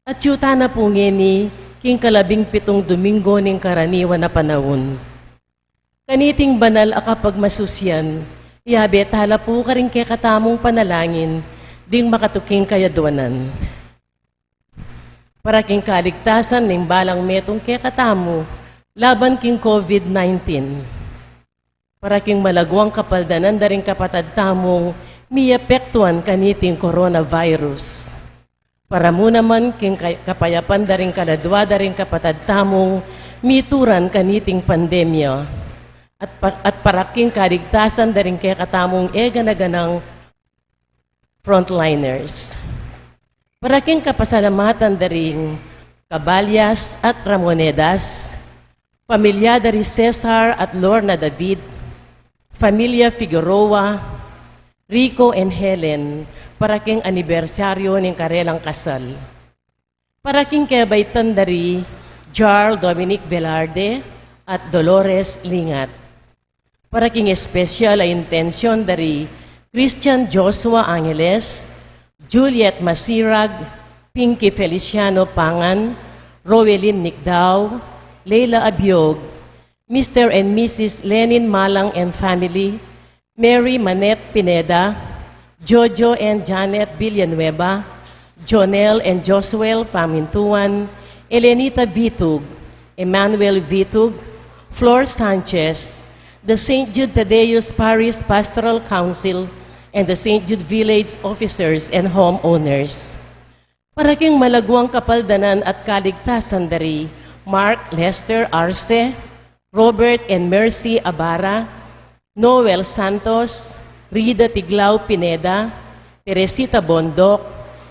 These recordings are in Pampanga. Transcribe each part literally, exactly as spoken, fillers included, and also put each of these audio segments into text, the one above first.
At yuta na pu ngeni king kalabing pitung Domingo ning karaniwan a panaun. Kaniting banal a kapagmasusyan, iyabe tala pu karing kekatamung panalangin ding makatuking kayadwanan. Para king kaligtasan ning balang metung kekatamu laban king COVID nineteen. Para king malagwang kapaldanan da ring kapatad tamung miapektuan kaniting coronavirus. Para mu naman king kay-, kapayapan da ring kaladwa da ring kapatad tamung mituran kaniting pandemya. At pa-, at para king kaligtasan da ring kekatamung e gana-ganang frontliners. Para king kapasalamatan da ring Caballas at Ramonedas, pamilya da ri Cesar at Lorna David, familia Figueroa, Rico and Helen, para king anibersaryo ning karelang kasal. Para king kebaitan da ri Jarl Dominic Velarde at Dolores Lingat. Para king espesyal a intensyon da ri Christian Joshua Angeles, Juliet Masirag, Pinky Feliciano Pangan, Roelyn Nicdao, Leila Abiog, Mister and Missus Lenin Malang and family, Mary Manette Pineda, Jojo and Janet Villanueva, Jonel and Josuel Pamintuan, Elenita Vitug, Emmanuel Vitug, Flor Sanchez, the Saint Jude Thaddeus Parish Pastoral Council, and the Saint Jude Village officers and homeowners. Para king malagwang kapaldanan at kaligtasan da ri Mark Lester Arce, Robert and Mercy Abara, Noel Santos, Rida Tiglao Pineda, Teresita Bondoc,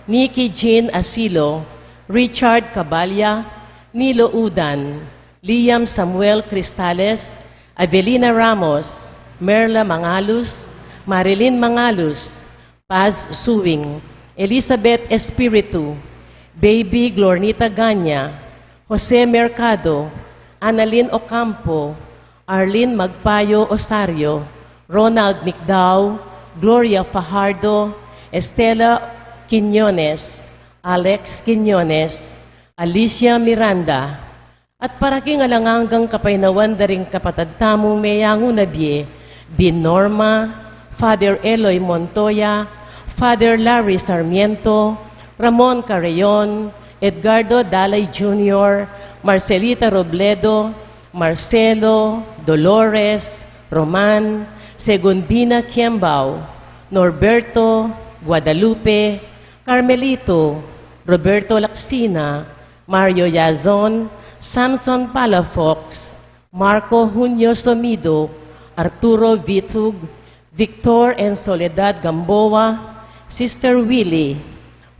Nikki Jean Asilo, Richard Caballa, Nilo Udan, Liam Samuel Cristales, Avelina Ramos, Merla Mangalus, Marilyn Mangalus, Paz Suing, Elizabeth Espiritu, Baby Glornita Ganya, Jose Mercado, Annalyn Ocampo, Arlene Magpayo Osario, Ronald Nicdao, Gloria Fajardo, Estela Quiñones, Alex Quiñones, Alicia Miranda, at para king alang anggang kapaynawan da ring kapatad tamung meyangu na bie, Dean Norma, Father Eloy Montoya, Father Larry Sarmiento, Ramon Carreon, Edgardo Dalay Junior, Marcelita Robledo, Marcelo, Dolores, Roman, Segundina Kiembao, Norberto, Guadalupe, Carmelito, Roberto Lacsina, Mario Yazon, Samson Palafox, Marco Junio Somido, Arturo Vitug, Victor and Soledad Gamboa, Sister Willie,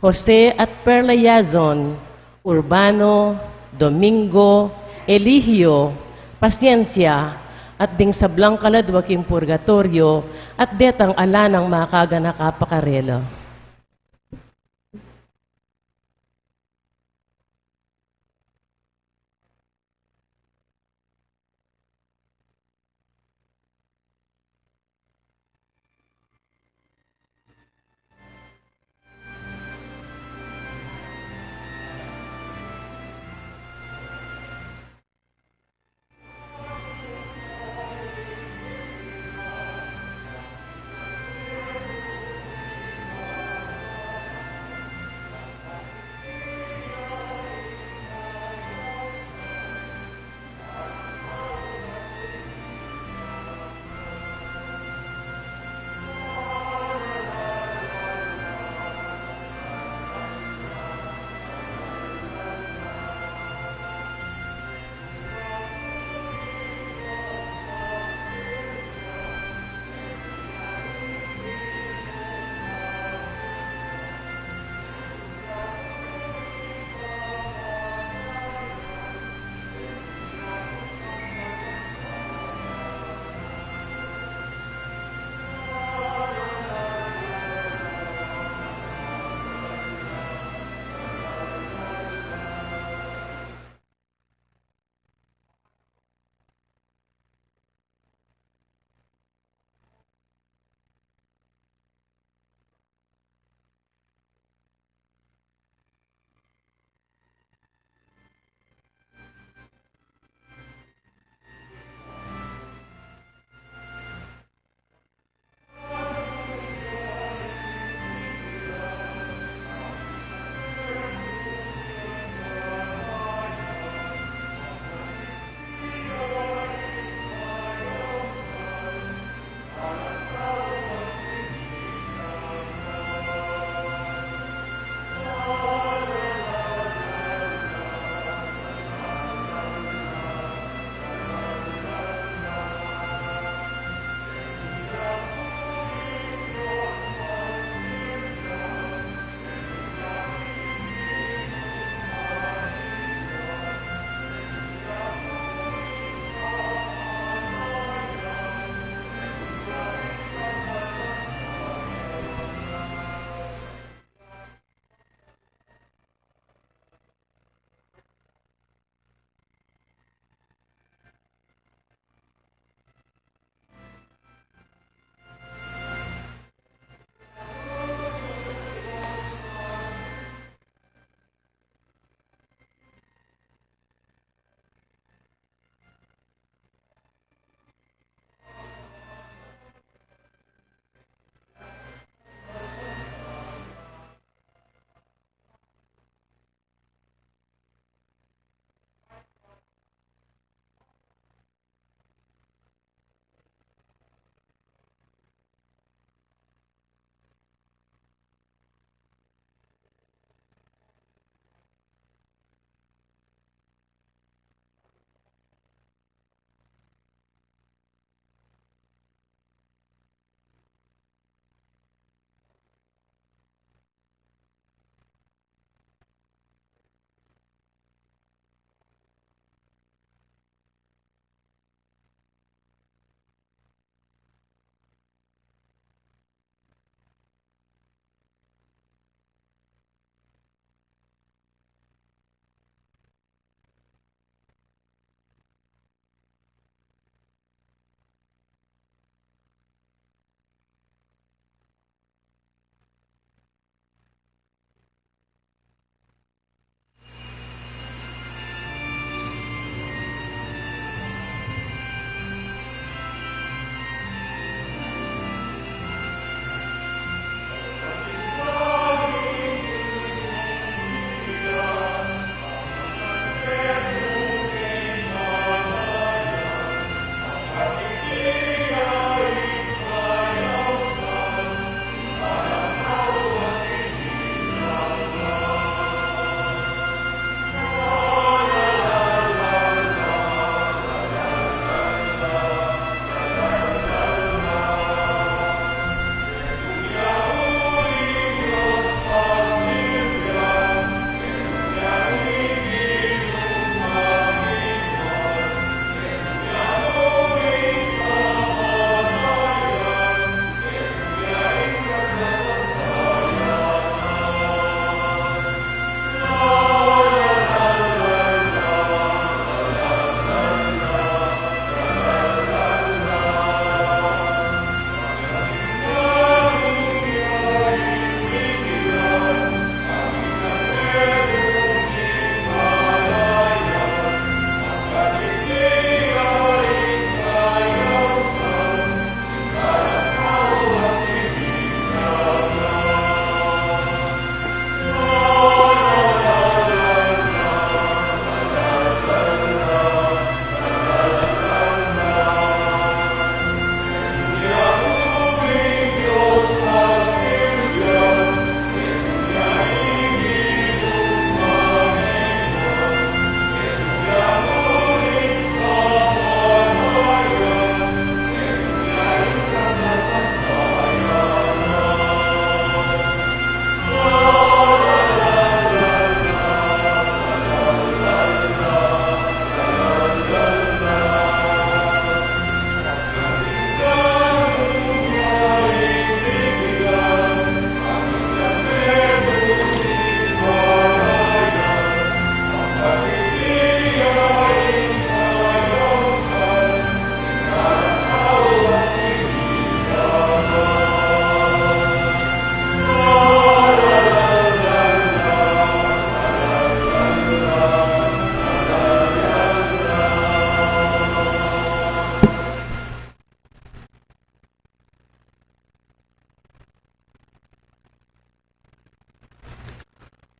Jose at Perla Yazon, Urbano, Domingo, Eligio, Paciencia, at ding sablang kaladwa king purgatoryo, at detang ala nang makaganaka pa karela.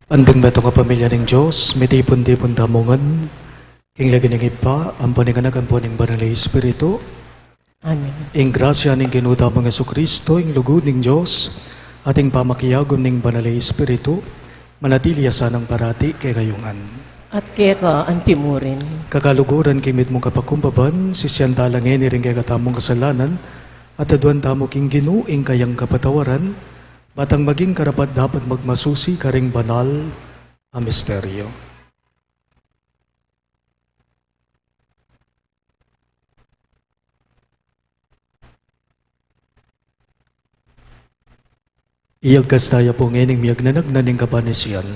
Anting metung a pamilya ning Dios, mitipun-tipun tamu ngan king lagyu ning Ibpa, ampo ning Anak, ampo ning Banal a Espiritu. Amen. Ing grasya ning Ginu tamung Jesucristo, ing lugud ning Dios, at ing pamakiagun ning Banal a Espiritu, manatili ya sanang parati kekayu ngan. At keka antimurin. Kakaluguran king mitmung kapakumbaban, sisian tala ngeni ring kekatamung kasalanan, at aduan tamu king Ginu ing kayang kapatawaran, batang maging karapat-dapat magmasusi karing banal a misteryo. Iyagkas taya pu ngening miyagnanagnan ning kapanisian.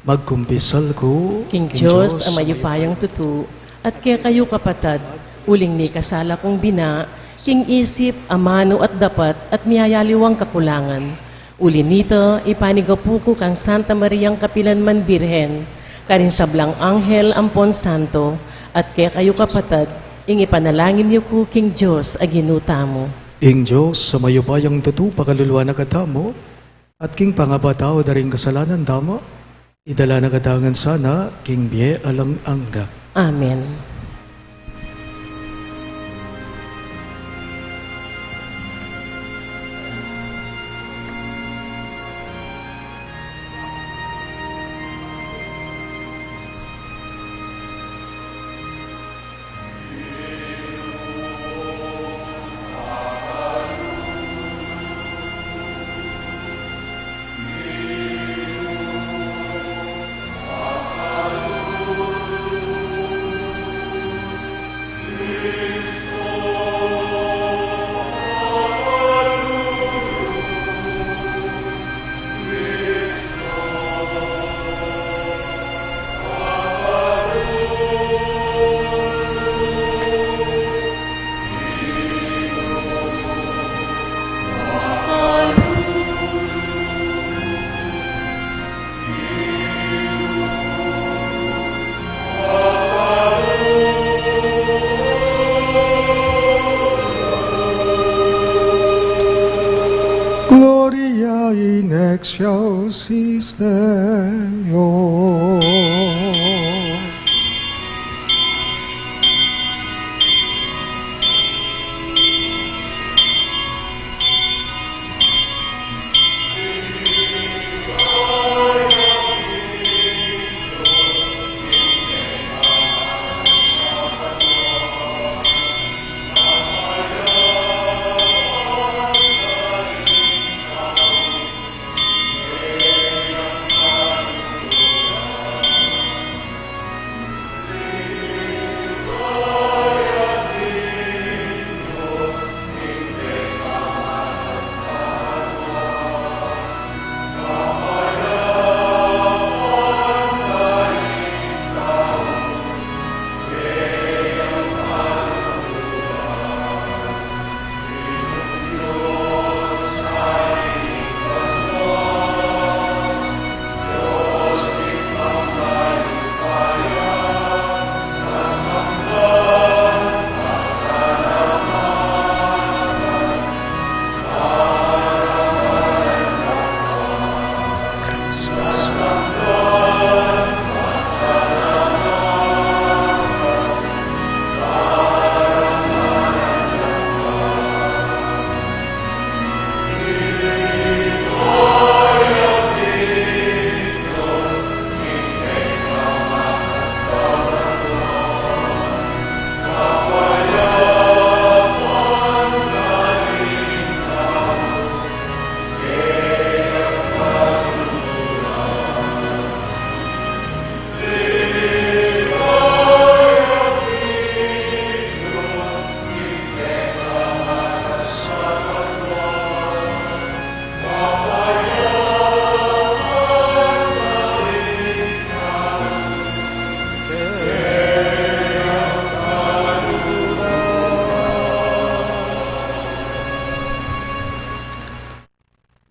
Magkumpisal ku king Dios a mayupayang tutu, at kekayu kapatad, uling mikasala kung bina, king isip, amanu at dapat, at miyayaliwang kakulangan. Uli nita, ipanigapu ku kang Santa Mariang kapilan man Birhen, karing sablang anghel ampon santo, at kekayu kapatad, ing ipanalangin yu ku king Dios a Ginu tamu. Ing Dios a mayupayang tutu pakaluluan na katamu, at king pangapatawad da ring kasalanan tamu, idala na katamu ngan sana king bie alang angga. Amen. Gloria in excelsis Deo.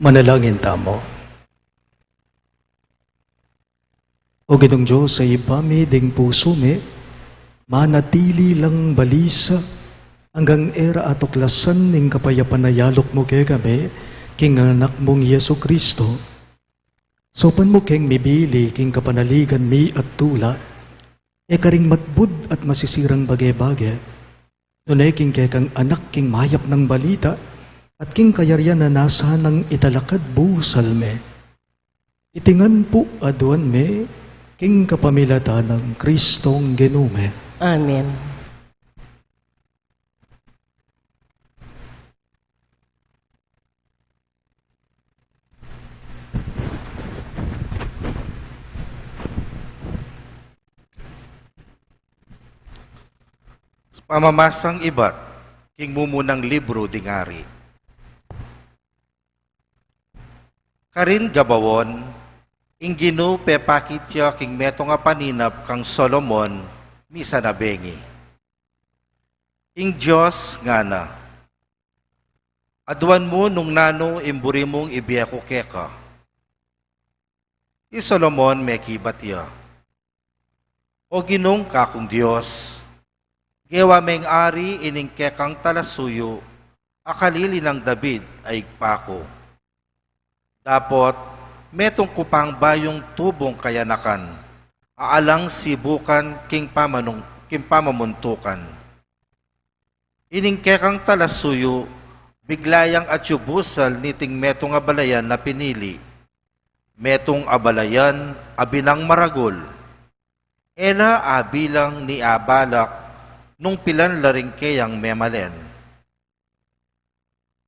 Manalangin tamu. O Ginung Dios a Ibpa mi, ding pusu mi manatili lang balisa anggang e ra atuklasan ning kapayapan a yaluk mu kekami king Anak mung Jesucristo. Saupan mu keng mibili king kapanaligan mi at tula, e karing matbud at masisirang bage-bage, nune king kekang anak king mayap nang balita, at king kayarian a nasa nang italakad busal me. Iti ngan pu aduan me, king kapamilatan nang Kristong Ginu me. Amen. Pamamasang ibat king mumunang libru ding Ari. Karin Gabawon, ing Ginu pepakit ya king metung a paninap kang Solomon, misan a bengi. Ing Dios ngana, aduan mu nung nanu ing buri mung ibie ku keka. I Solomon mekibat ya, O Ginung kakung Dios, gewa meng ari ining kekang talasuyu, a kalili nang David a ibpa ku. Dapot, metung ku pang bayung tubung kayanakan, a alang sibukan king pamanung-, king pamamuntukan. Ining kekang talasuyu, bigla yang atyu busal niting metung a balayan a pinili. Metung a balayan a binang maragul. E la abilang ni abalak nung pilan la ring keyang memalen.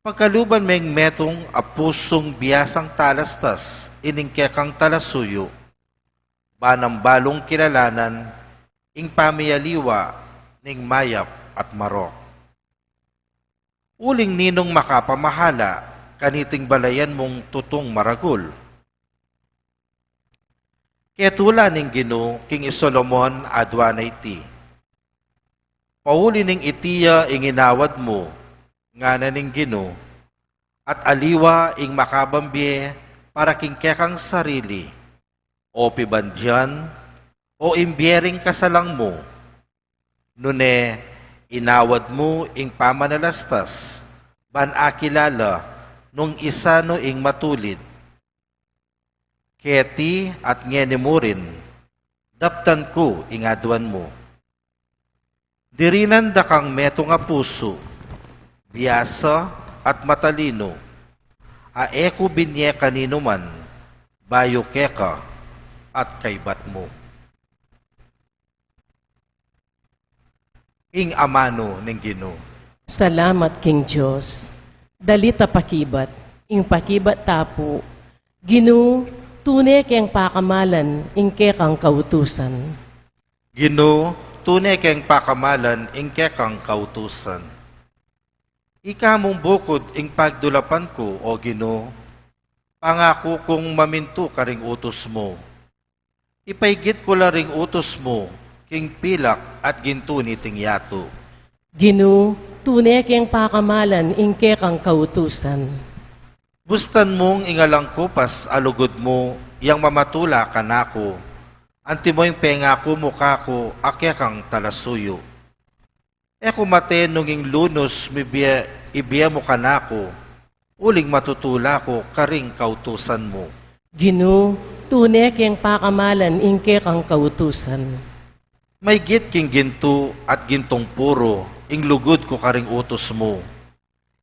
Pagkaluban meng metung a pusung biasang talastas ining kekang talasuyu, ba nang balung kilalanan ing pamialiwa ning mayap at marok. Uling ninung makapamahala kaniting balayan mung tutung maragul? Ketula ning Ginu king i Solomon aduan a iti. Pauli ning iti ya ing inawad mu, ngana ning Ginu, at aliwa ing makabang bie para king kekang sarili, o pibandian, o ing bie ring kasalang mu. Nune, inawad mu ing pamanalastas, ban akilala nung isanu ing matulid. Keti at ngeni mu rin, daptan ku ing aduan mu. Dirinan da kang metung a pusu, biasa at matalinu, a e ku binie kaninuman, bayu keka at kaybat mu. Ing amanu ning Ginu. Salamat king Dios. Dalit a pakibat, ing pakibat ta pu, Ginu, tune keng pakamalan ing kekang kautusan. Ginu, tune keng pakamalan ing kekang kautusan. Ika mung bukud ing pagdulapan ku, O Ginu, pangaku kung mamintu karing utus mu. Ipaigit ku la ring utus mu king pilak at gintu niting yatu. Ginu, tune keng pakamalan ing kekang kautusan. Bustan mung ing alang kupas a lugud mu yang mamatula kanaku, antimo ing pengaku mu kaku a kekang talasuyu. E ku mate nung ing lunus mibie, ibie mu kanaku, uling matutula ku karing kautusan mu. Ginu, tune keng pakamalan ing kekang kautusan. Maigit king gintu at gintung puru ing lugud ku karing utus mu.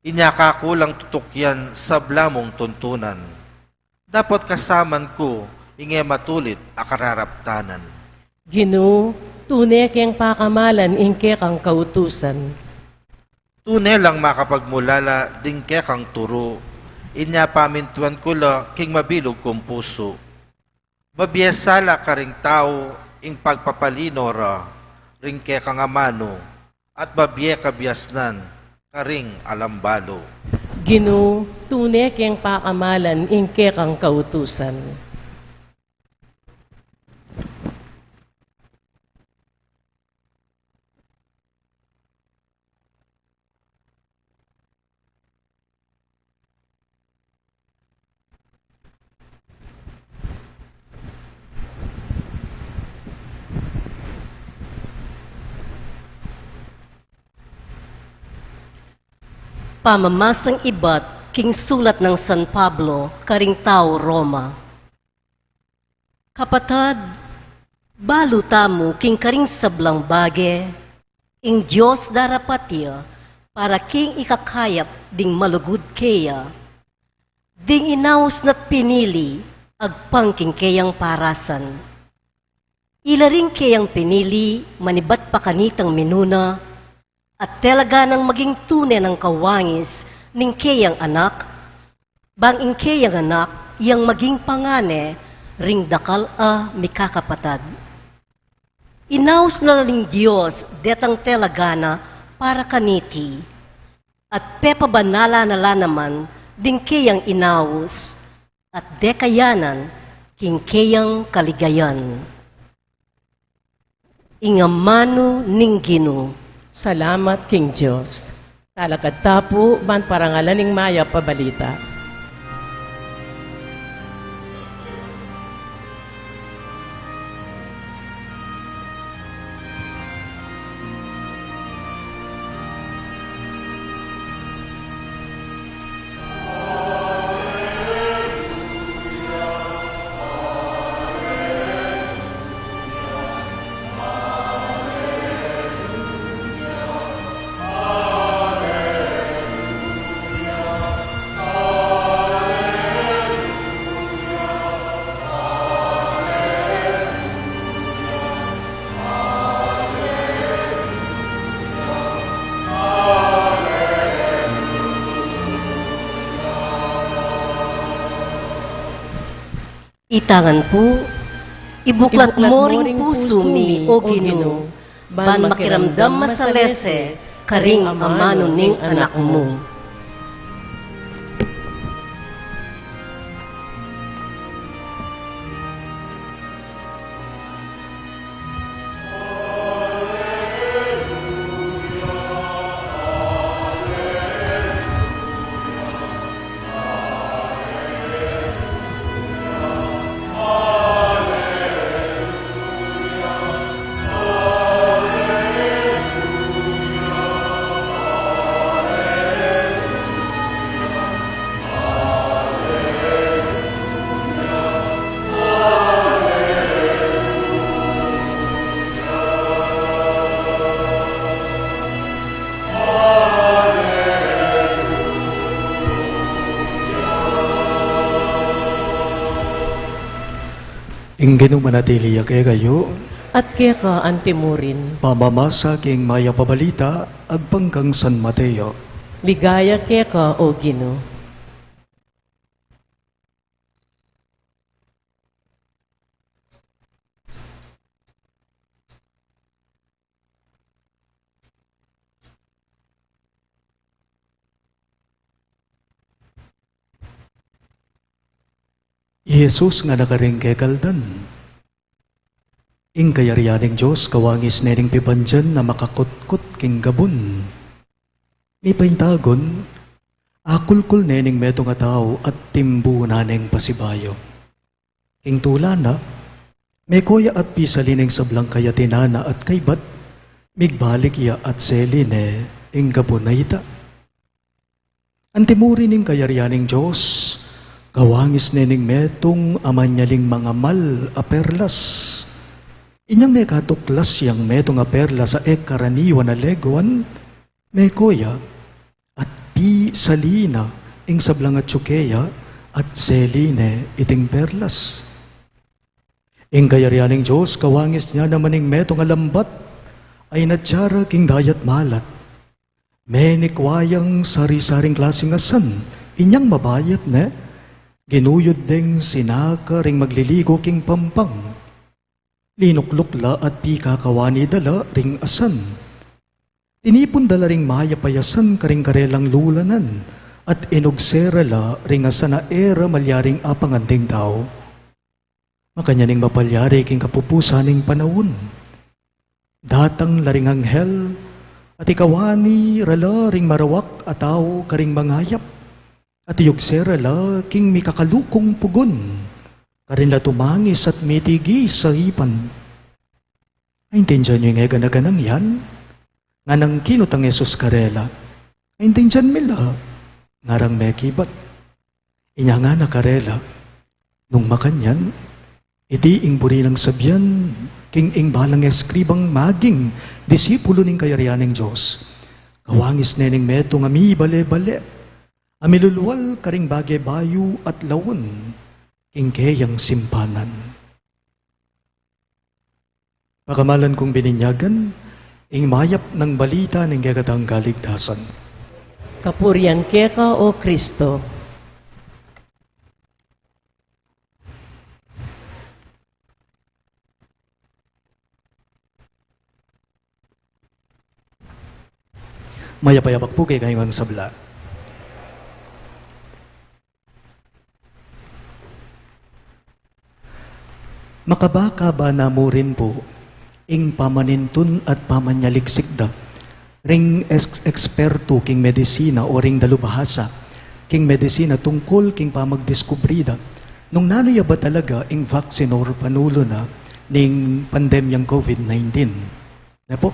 Inya kaku lang tutukyan sabla mung tuntunan. Dapot kasaman ku ing e matulid a kararaptanan. Ginu, tune keng pakamalan ing kekang kautusan. Tune lang makapagmulala ding kekang turu, inya pamintuan ku la king mabilug kung pusu. Mabie sala karing tau ing pagpapalino ra ring kekang amanu, at mabie kabiasnan karing alambalu. Ginu, tune keng pakamalan ing kekang kautusan. Pamamasang ibat king sulat nang San Pablo karing tau Roma. Kapatad, balu tamu king karing sablang bage, ing Dios darapat ya para king ikakayap ding malugud keya, ding inaus na't pinili agpang king keyang parasan. Ila ring keyang pinili manibat pa kanitang minuna, at talaga nang maging tune nang kawangis ning keyang anak, bang ing keyang anak yang maging pangane ring dakal a mikakapatad. Inaus na la ning Dios detang talaga na para kaniti, at pepabanalan na la naman ding keyang inaus, at dekayanan king keyang kaligayan. Ing amanu ning Ginu. Salamat king Dios. Talakad ta pu ban parangalan ing mayap a balita. Ita ngan pu, ibuklat mo ring pusu mi, O Ginu, ban makiramdam masalese karing amanu ning Anak mu. Ing Ginu manatili ya kekayu. At keka antimurin. Pamamasa king mayap a balita agpang kang San Mateo. Ligaya keka, O Ginu. I Jesus ngana karing kekaldan, ing kayarian ning Dios kawangis ne ning pibandian a makakutkut king gabun. Mipaintagun, akulkul ne ning metung a tau at timbunan neng pasibayu. King tula na, meko ya at pisali ne ing sablang kayatinan na at kaybat, migbalik ya at seli ne ing gabun a ita. Antimuri ning kayarian ning Dios, kawangis ne ning metung a manyaling mangamal a perlas. Inyang mekatuklas yang metung a perlas a e karaniwan a leguan, meko ya, at pisali na ing sablang atyu keya, at seli ne iting perlas. Ing kayarian ning Dios, kawangis ne naman ing metung a lambat a inatsu ra king dayat malat. Menikwa yang sari-saring klasing asan, inyang mabayat ne, ginuyud deng sinaka ring magliligo king pampang. Linukluk la at pikakawani da la ring asan. Tinipun da la ring mayap a asan karing karelang lulanan, at inugse ra la ring asan a e ra malyaring apangan ding tau. Makanyan ing mapalyari king kapupusan ning panaun. Datang la ring anghel, at ikawani ra la ring marawak a tau karing mangayap, at iyugse ra la king mikakalukung pugun, karin la tumangis at mitigis a ipan. Aintindian yu ing e gana-ganang yan? Nganang kinutang Jesus karela, "Aintindian mi la?" Ngarang mekibat. Inya ngana karela, "Nung makanyan, Iti ing buri nang sabian king ing balang eskribang maging disipulu ning kayarian ning Dios. Kawangis ne ning metung a mibale-bale, a milulwal karing bage bayu at lawen king keyang simpanan. Pakamalan kung bininyagan, ing mayap nang balita ning kekatang kaligtasan. Kapurian keka, O Kristo. Mayap a yabak pu kekayung sabla. Makabaka ba namu rin pu ing pamanintun at pamanyaliksik da ring eks-, ekspertu king medisina o ring dalubhasa king medisina tungkul king pamagdiskubri da nung nanu ya ba talaga ing vaccine or panulu na ning pandemyang COVID nineteen. Ne pu?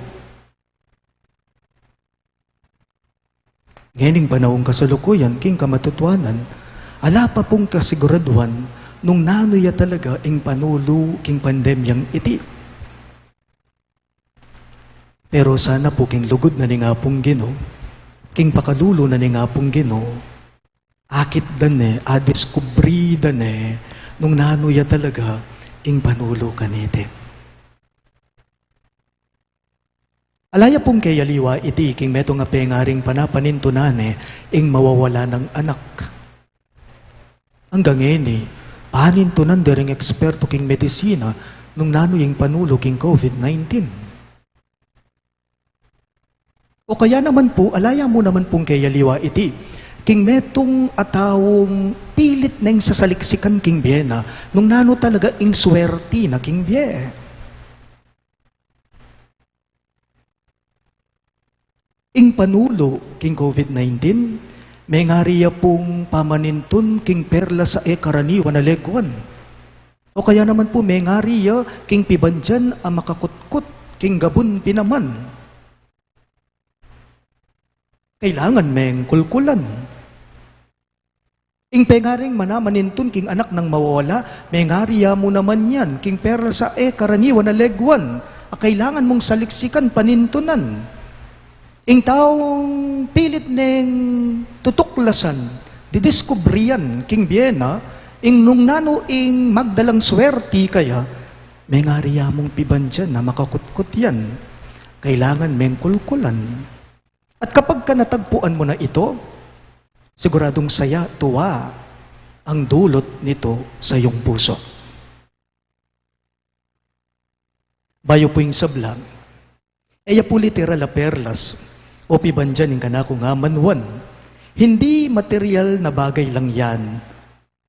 Ngening panaung kasalukuyan king kamatutuanan, ala pa pung kasiguraduan nung nanu ya talaga ing panulu king pandemyang iti. Pero sana pu king lugud na ning Apung Ginu, king pakalulu na ning Apung Ginu, akit da ne, adiskubri da ne, nung nanu ya talaga ing panulu kaniti. Ala ya pung keyaliwa iti king metung a pengaring panapanintunan ne ing mawawala nang anak. Anggang ngeni, panintunan de ring ekspertu king medisina nung nanu ing panulu king COVID nineteen. O kaya naman pu, ala ya mu naman pung keyaliwa iti king metung a taung pilit neng sasaliksikan king bie na nung nanu talaga ing swerti na king bie. Ing panulu king COVID nineteen, mengari ya pung pamanintun king perlas a e karaniwan a leguan. O kaya naman pu, mengari ya king pibandian a makakutkut king gabun pinaman. Kailangan meng kulkulan. Ing pengaring manamanintun king anak nang mawawala, mengari ya mu naman yan king perlas a e karaniwan a leguan a kailangan mung saliksikan, panintunan. Ing taung pilit neng tutuklasan, didiskubrian king bie na ing nung nanu ing magdalang swerti kaya, mengari ya mung pibandian a makakutkut yan. Kailangan meng kulkulan. At kapag ka natagpuan mo na ito, siguradung saya, tuwa ang dulot nito sa iyong puso. Bayu pu ing sabla, e ya pu literal a perlas o pibandian ing kanakung amanuan. Hindi material na bagay lang yan.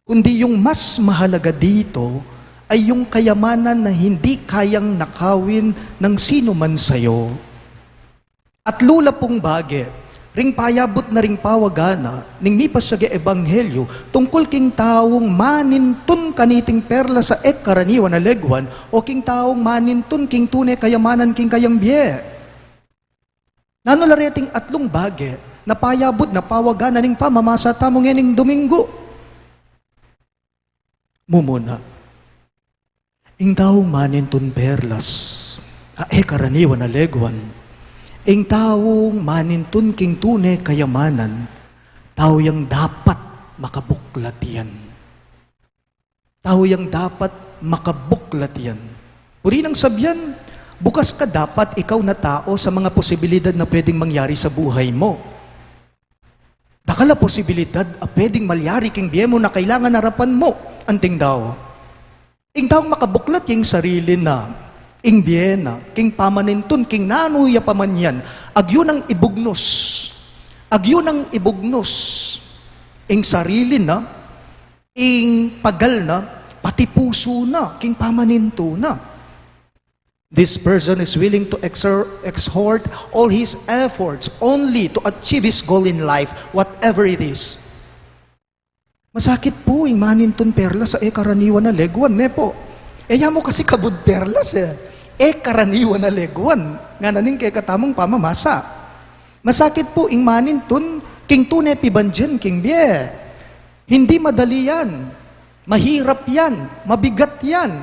Kundi yung mas mahalaga dito ay yung kayamanan na hindi kayang nakawin ng sino man sa'yo. At lula pung bage, ring payabut na ring pawagana ning mipasyag a ebanghelyo tungkul king taung manintun kaniting perlas a e karaniwan a leguan o king taung manintun king tune kayamanan king kayang bie. Nanu la reting atlung bage na payabut na pawagana ning pamamasa tamu ngening Dominggu? Mumuna, ing taung manintun perlas a e karaniwan a leguan, ing taung manintun king tune kayamanan, tau yang dapat makabuklat yan. Tau yang dapat makabuklat yan. Buri nang sabian, bukas ka dapat ikaw na tau sa mga posibilidad na pwedeng mangyari sa buhay mo. Dakal a posibilidad a pwedeng malyari king bie mu na kailangan arapan mu. Anting daw, ing taung makabuklat ya ing sarili na, ing bie na, king pamanintun, king nanu ya pa man yan, agyu nang ibugnos. Agyu nang ibugnos ing sarili na, ing pagal na, pati pusu na, king pamanintu na. This person is willing to exer-, exert all his efforts only to achieve his goal in life, whatever it is. Masakit pu ing manintun perlas a e karaniwan a leguan, ne pu? E ya mu kasi kabud perlas e. E karaniwan a leguan. Ngana ning kekatamung pamamasa. Masakit pu ing manintun king tune pibandian king bie. Hindi madali yan. Mahirap yan. Mabigat yan.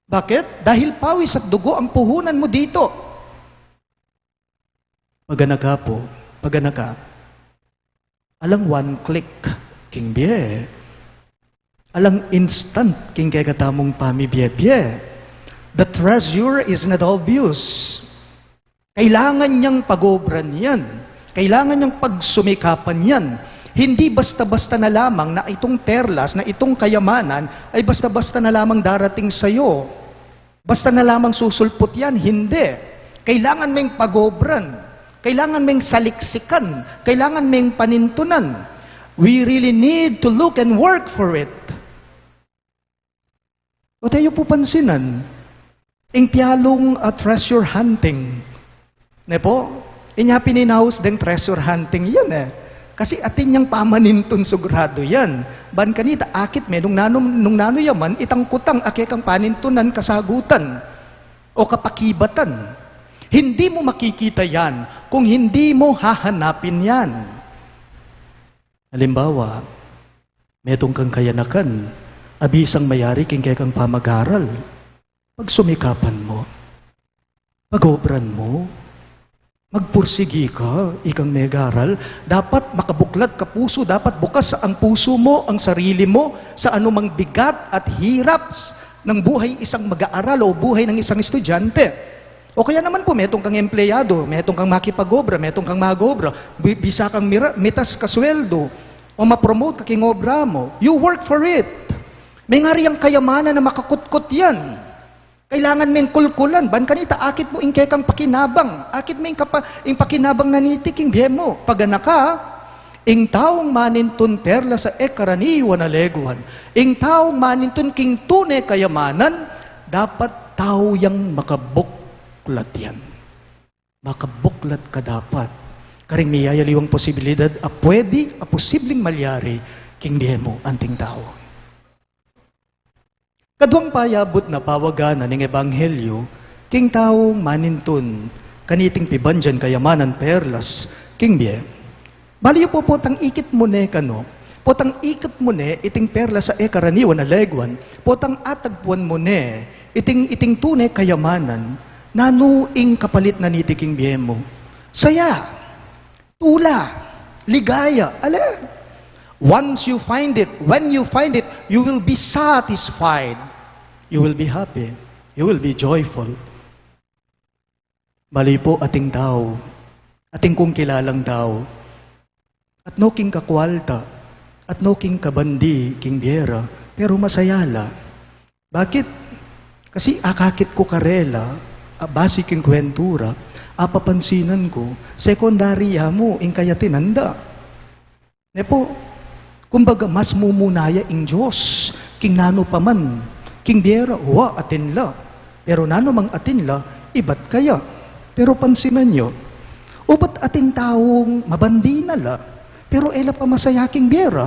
Bakit? Dahil pawis at dugo ang puhunan mu dito. Paganaka pu, paganaka. Alang one click king bie. Alang instant king kekatamung pamibie-bie. The treasure is not obvious. Kailangan niyang pagobran yan. Kailangan niyang pagsumikapan yan. Hindi basta-basta na lamang na itong perlas, na itong kayamanan, ay basta-basta na lamang darating sa'yo. Basta na lamang susulput yan, hindi. Kailangan meng pagobran. Kailangan meng saliksikan. Kailangan meng panintunan. We really need to look and work for it. O, tayo pu pansinan, ing pialung, ah, treasure hunting. Ne pu? Inya pin inaus deng treasure hunting yan e. Kasi atin yang pamanintun suguradu yan. Ban kanita akit me nung nanu, nung nanu ya man itang kutang a kekang panintunan, kasagutan, o kapakibatan. Hindi mo makikita yan kung hindi mo hahanapin yan. Halimbawa, metung kang kayanakan a bisang mayari king kekang pamag-aral. Pagsumikapan mu. Pagobran mu. Magpursigi ka, ikang megaral. Dapat makabuklat ka pusu, dapat bukas ang pusu mu, ang sarili mu, sa anumang bigat at hirap s-, ng buhay isang mag-aaral o buhay ng isang estudyante. O kaya naman pu, metung kang empleyado, metung kang makipag-obra, metung kang mag-obra, bi-, bisa kang mira-, mitas ka sweldo, o ma-promote ka king obra mu. You work for it. Mengari yang kayamanan a makakutkut yan. Kailangan meng kulkulan, ban kanita akit mu ing kekang pakinabang, akit mu ing kapa-, ing pakinabang na niti king bie mu. Paganaka, ing taung manintun perlas a e karaniwan a leguan, ing taung manintun king tune kayamanan, dapat tau yang makabuklat yan. Makabuklat ka dapat karing miyayaliwang posibilidad a pwede, a posibleng malyari king bie mu anting tau. Kaduang payabut na pawagan na ning ebanghelyo king taung manintun kaniting pibandian kayamanan, perlas king bie. Bali yu pu, potang ikit mu ne kanu, potang ikit mu ne iting perlas a e karaniwan a leguan, potang atagpuan mu ne iting, iting tune kayamanan, nanu ing kapalit na niti king bie mu? Saya, tula, ligaya, ale. Once you find it, when you find it, you will be satisfied. You will be happy. You will be joyful. Bali pu, ating tau, ating kung kilalang tau, atno king kakwalta, atno king kabandi king bie ra, pero masaya la. Bakit? Kasi akakit ku karela, a, basi king kwentu ra, apapansinan ku, sekundari ya mu ing kayatinan da. Ne pu, kumbaga, mas mumuna ya ing Dios king nanu pa man king bie ra. Wa, atin la. Pero nanu mang atin la, ibat kaya. Pero pansinan yu, ubat ating taung mabandi na la, pero e la pa masaya king bie ra.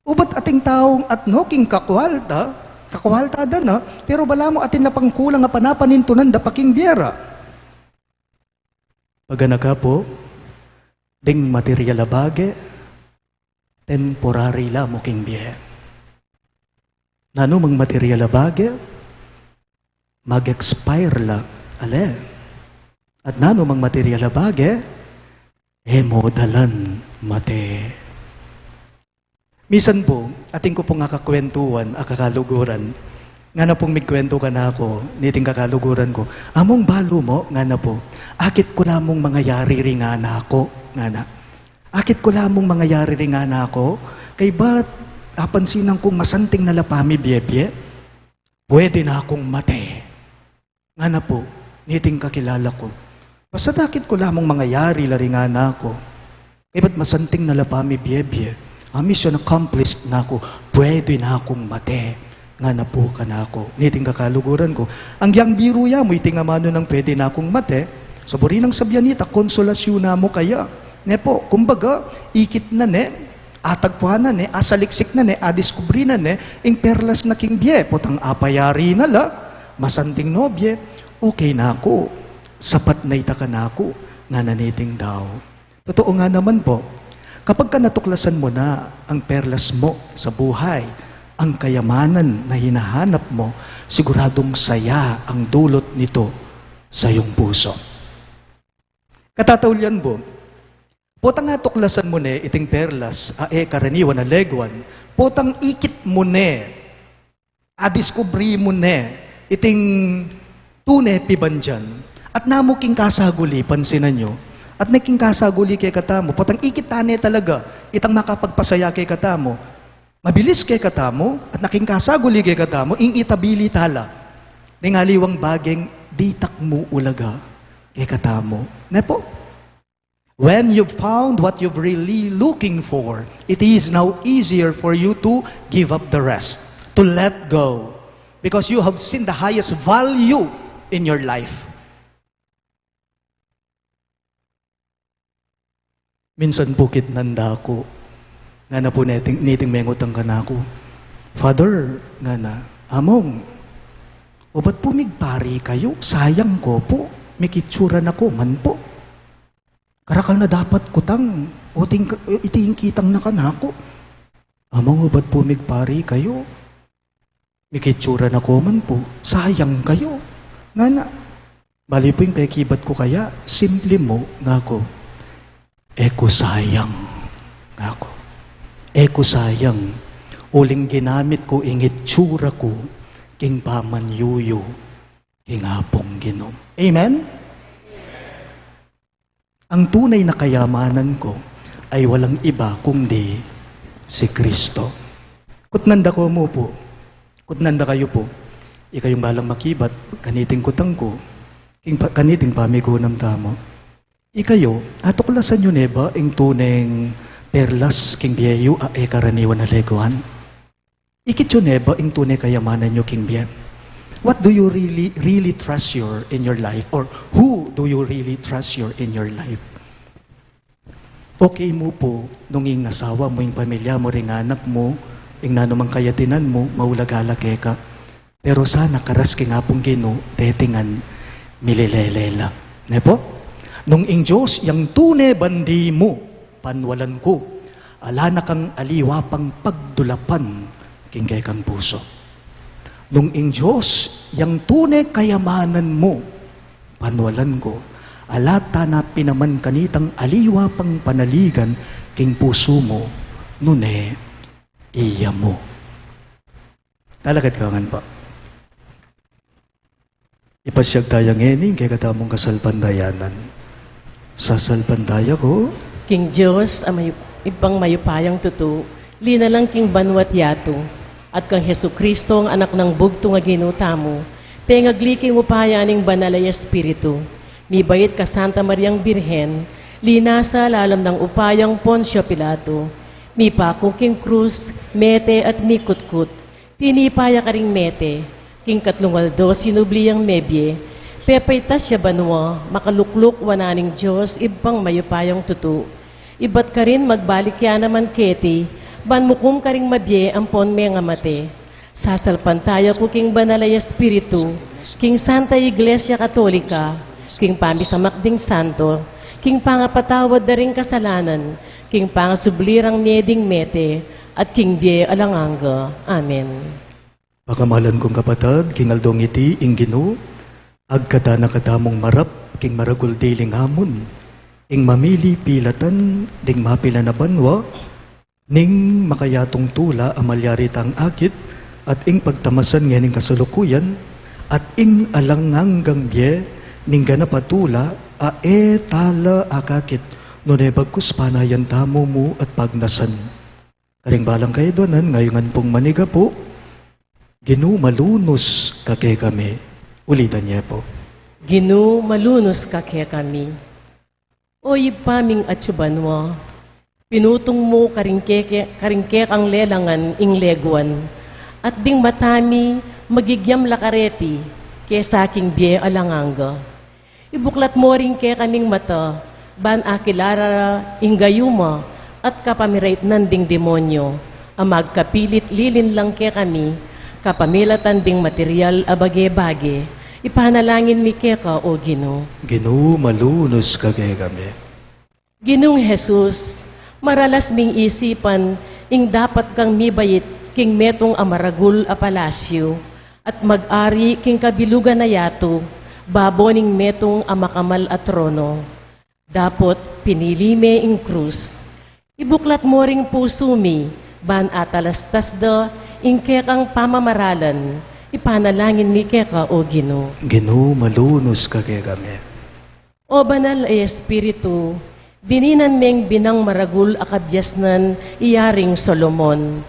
Ubat ating taung atno king kakwalta, kakwalta da na, pero balamu atin la pang kulang a panapanintunan da pa king bie ra. Paganaka pu, ding material a bage, temporary la mu king bie. Nanu mang material a bage, mag-expire la, ale. At nanu mang material a bage, e mu dalan mate. Misan pu, atin ku pung akakwentuan a kakaluguran. Ngana pung migkwentu kanaku, niting kakaluguran ku, "Among balu mu," ngana pu, "akit ku la mung mangayari ring anak ku," ngana. "Akit ku la mung mangayari ring anak ku, kaybat apansinan kung masanting na la pamibie-bie. Pwede na kung mate." Ngana pu niting kakilala ku, "Basta akit ku la mung mangayari la ring anak ku, kaybat masanting na la pamibie-bie, a, mission accomplished na ku, pwede na kung mate." Ngana pu kanaku niting kakaluguran ku, "Agyang biru ya mu iting amanu nang pwede na kung mate, sa buri nang sabian ita, konsolasyunan mu kaya." Ne pu, kumbaga, ikit na ne, atagpuan na ne, asaliksik na ne, adiskubri na ne ing perlas na king bie. Potang apayari na la, masanting no bie, okay na ku, sapat na ita kanaku, ngana niting tau. Totoo nga naman pu, kapag ka natuklasan mu na ang perlas mu sa buhay, ang kayamanan na hinahanap mo, siguradung saya ang dulot nito sa iyong puso. Katataulian bu, potang atuklasan mu ne iting perlas a e karaniwan a leguan, potang ikit mu ne, adiskubri mu ne iting tune pibandian, at namu king kasaguli, pansinan yu, at ne king kasaguli kekatamu, potang ikit ta ne talaga itang makapagpasaya kekatamu, mabilis kekatamu, at ne king kasaguli kekatamu, ing itabili tala ning aliwang bageng ditak mu ulaga kekatamu. Ne pu? When you've found what you've really looking for, it is now easier for you to give up the rest, to let go, because you have seen the highest value in your life. Minsan pu kitnan da ku, ngana pu niting, niting mengutang kanaku, "Father," ngana, "Among, obat pu migpari kayu, sayang ko pu, mikitsura na ko man pu. Karakal na dapat kutang, o ting, iti ing kitang na kanaku. Among, obat pu migpari kayu, mikitsura na ko man pu, sayang kayu." Ngana, bali pu ing pekibat ku kaya, simple mu, ngaku, "E ku sayang," ngaku. "E ku sayang, uling ginamit ku ing itsura ku king pamanyuyu king Apung Ginu." Amen? Ang tunay na kayamanan ku ay walang iba kundi si Kristo. Kutnan da ku mu pu, kutnan da kayu pu, ikayung balang makibat kaniting kutang ku, king pa-, kaniting pamikunam tamu. Ikayu, atuklasan yu ne ba ing tuneng perlas king bie yu a e karaniwan a leguan? Ikit yu ne ba ing tune kayamanan yu king bie? What do you really, really treasure in your life? Or who do you really treasure in your life? Okay mu pu, nung ing asawa mu, ing pamilya mu, ring anak mu, ing nanumang kayatinan mu, maulaga la keka. Pero sana karas king Apung Ginu, detingan milelele la. Ne pu? Nung ing Dios yang tune bandi mu, panwalan ku, ala na kang aliwa pang pagdulapan king kekang pusu. Nung ing Dios yang tune kayamanan mu, panwalan ku, ala ta na pin naman kanitang aliwa pang panaligan king pusu mu, nune iya mu. Talakad ka ngan pu. Ipasyag taya ngeni ing kekatamung kasalpantayanan. Sasalpantaya ku king Dios a mayu-, Ibpang mayupayang tutu, linalang king banua't yatu, at kang Jesucristo, ang Anak nang bugtung a Ginu tamu, pengagli king upaya ning Banal a Espiritu, mibait ka Santa Mariang Birhen, linasa lalam nang upayang Poncio Pilato, mipaku king krus, mete at mikutkut, tinipa ya karing mete, king katlung aldo sinubli yang mebie, pepaitas ya banua, makalukluk wanan ning Dios Ibpang mayupayang tutu. Ibat karin magbalik ya naman keti, ban mukum karing mabie ampon mengamate. Sasalpantaya ku king Banal a Espiritu, king Santa Iglesia Katolika, king pamisamak ding santo, king pangapatawad da ring kasalanan, king pangasubli rang mie ding mete, at king bie alang angga. Amen. Pakamalan kung kapatad, king aldong iti ing Ginu agkatan na katamung marap king maragul diling amun, ing mamili pilatan ding mapilan a banua, ning makayatung tula a malyari tang akit, at ing pagtamasan ngening kasalukuyan, at ing alang anggang bie ning ganap a tula a e tala akakit, nune bagkus panayan tamu mu at pagnasan. Karing balang kaiduanan, ngayungan pung manigapu, Ginu, malunus ka kekami. Ulitan ye pu. Ginu, malunus ka kekami. O Ibpa ming atsu banua, pinutung mu karing keke-, karing kekang lelangan ing leguan, at ding mata mi magigyam la kareti, kesa king bie alang angga. Ibuklat mo ring kekaming mata, ban akilala ra ing gayuma at kapamiraitnan ding demonyo, a magkapilit lilinlang kekami, kapamilatan ding material a bage-bage, ipanalangin mi keka, O Ginu. Ginu, malunus ka kekami. Ginung Jesus, maralas ming isipan ing dapat kang mibait king metung a maragul a palasyu, at mag-ari king kabilugan a yatu, babo ning metung a makamal a trono. Dapot pinili me ing krus. Ibuklat mo ring pusu mi, ban atalastas da ing kekang pamamaralan, ipanalangin mi keka, O Ginu. Ginu, malunus ka kekami. O Banal a Espiritu, dininan meng binang maragul a kabiasnan i Yaring Solomon.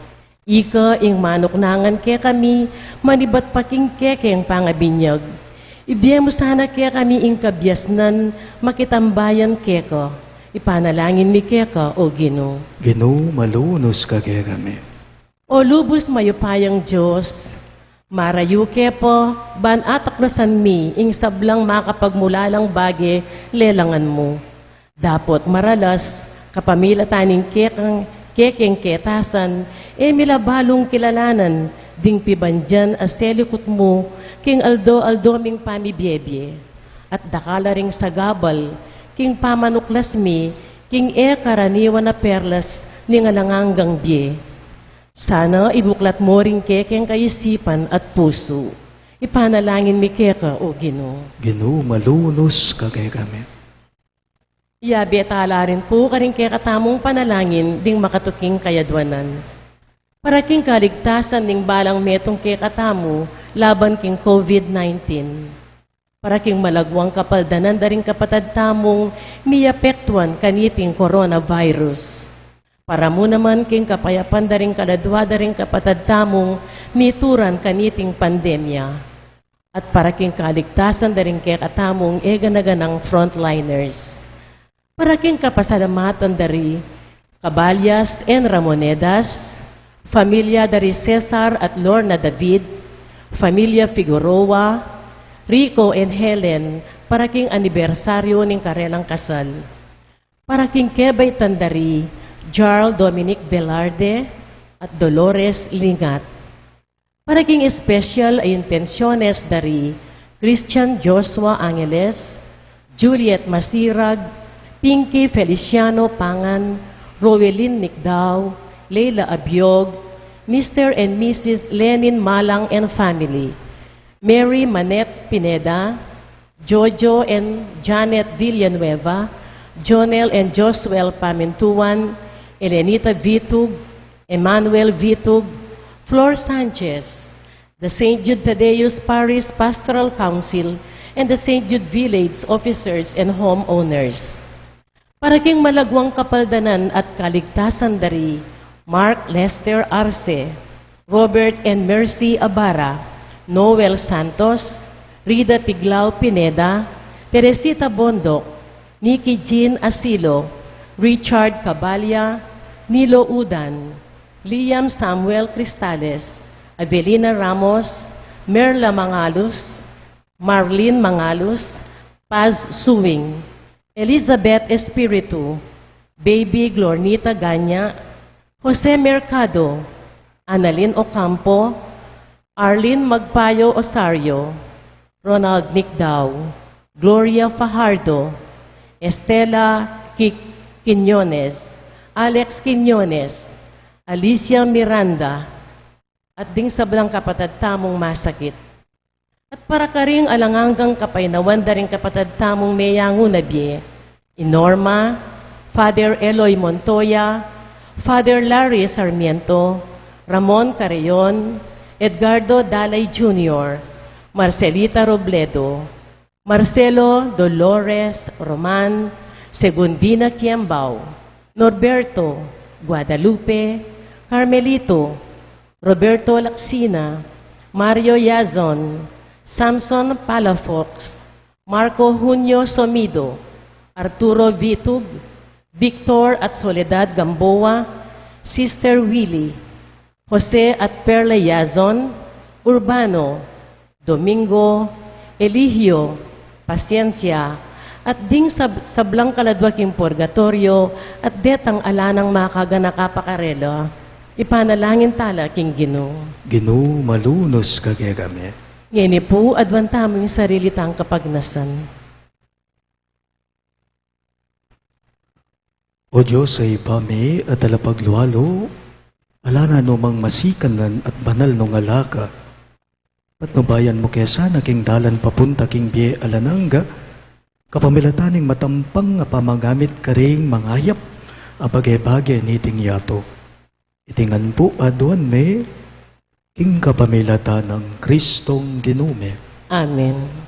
Ika ing manuknangan kekami, manibat pa king kekeng pangabinyag. Ibie mu sana kekami ing kabiasnan makitambayan keka. Ipanalangin mi keka, O Ginu. Ginu, malunus ka kekami. O lubus mayupayang Dios, marayu ke pa ban ataklasan mi ing sablang makapagmulalang bage lelangan mu. Dapot maralas, kapamilatan ning kekang, kekeng ketasan, e mi la balung kilalanan ding pibandian a selikut mu king aldo-aldo ming pamibiebie. At dakal la ring sagabal king pamanuklas mi king e karaniwan a perlas ning alang anggang bie. Sana ibuklat mo ring kekeng kaisipan at pusu. Ipanalangin mi keka, O Ginu. Ginu, malunus ka kekami. Yabe tala rin pu karing kekatamung panalangin ding makatuking kayadwanan. Para king kaligtasan ning balang metung kekatamu laban king COVID nineteen. Para king malagwang kapaldanan da ring kapatad tamung miapektuan kaniting coronavirus. Para mu naman king kapayapan da ring kaladwa da ring kapatad tamung mituran kaniting pandemya. At para king kaligtasan da ring kekatamung e gana-ganang frontliners. Para king kapasalamatan da ri Caballas and Ramonedas, familia da ri Cesar at Lorna David, familia Figueroa, Rico and Helen, para king anibersaryu ning karelang kasal. Para king kebaitan da ri Jarl Dominic Velarde at Dolores Lingat. Para king espesyal a intensyones da ri Christian Joshua Angeles, Juliet Masirag, Pinky Feliciano Pangan, Roelyn Nicdao, Leila Abiog, Mister and Missus Lenin Malang and family, Mary Manette Pineda, Jojo and Janet Villanueva, Jonel and Josuel Pamintuan, Elenita Vitug, Emmanuel Vitug, Flor Sanchez, the Saint Jude Thaddeus Parish Pastoral Council, and the Saint Jude Village officers and homeowners. Para king malagwang kapaldanan at kaligtasan da ri Mark Lester Arce, Robert and Mercy Abara, Noel Santos, Rida Tiglao Pineda, Teresita Bondoc, Nikki Jean Asilo, Richard Cabalia, Nilo Udan, Liam Samuel Cristales, Avelina Ramos, Merla Mangalus, Marlene Mangalus, Paz Suing, Elizabeth Espiritu, Baby Glornita Ganya, Jose Mercado, Annalyn Ocampo, Arlene Magpayo Osario, Ronald Nicdao, Gloria Fajardo, Estela Qui-, Quiñones, Alex Quiñones, Alicia Miranda, at ding sablang kapatad tamung masakit. At para karing alang anggang kapaynawan da ring kapatad tamung meyangu na bie, i Norma, Father Eloy Montoya, Father Larry Sarmiento, Ramon Carreon, Edgardo Dalay Junior, Marcelita Robledo, Marcelo Dolores Roman, Segundina Kiambao, Norberto, Guadalupe, Carmelito, Roberto Lacsina, Mario Yazon, Samson Palafox, Marco Junio Somido, Arturo Vitug, Victor at Soledad Gamboa, Sister Willy, Jose at Perla Yazon, Urbano, Domingo, Eligio, Paciencia, at ding sab-, sablang kaladwa king purgatoryo, at detang ala nang makaganaka pa karela, ipanalangin tala king Ginu. Ginu, malunus ka kekami. Ngeni pu, aduan tamu ing sarili tang kapagnasan. O Dios a Ibpa mi a talapaglualu, Ala na numang masikanan at banal nung alaka. Patnubayan mu ke sana king dalan papunta king bie alang angga, kapamilatan ning matampang a pamagamit karing mangayap a bage-bage niting yatu. Iti ngan pu aduan mi, king kapamilatan nang Kristong Ginu mi. Amen.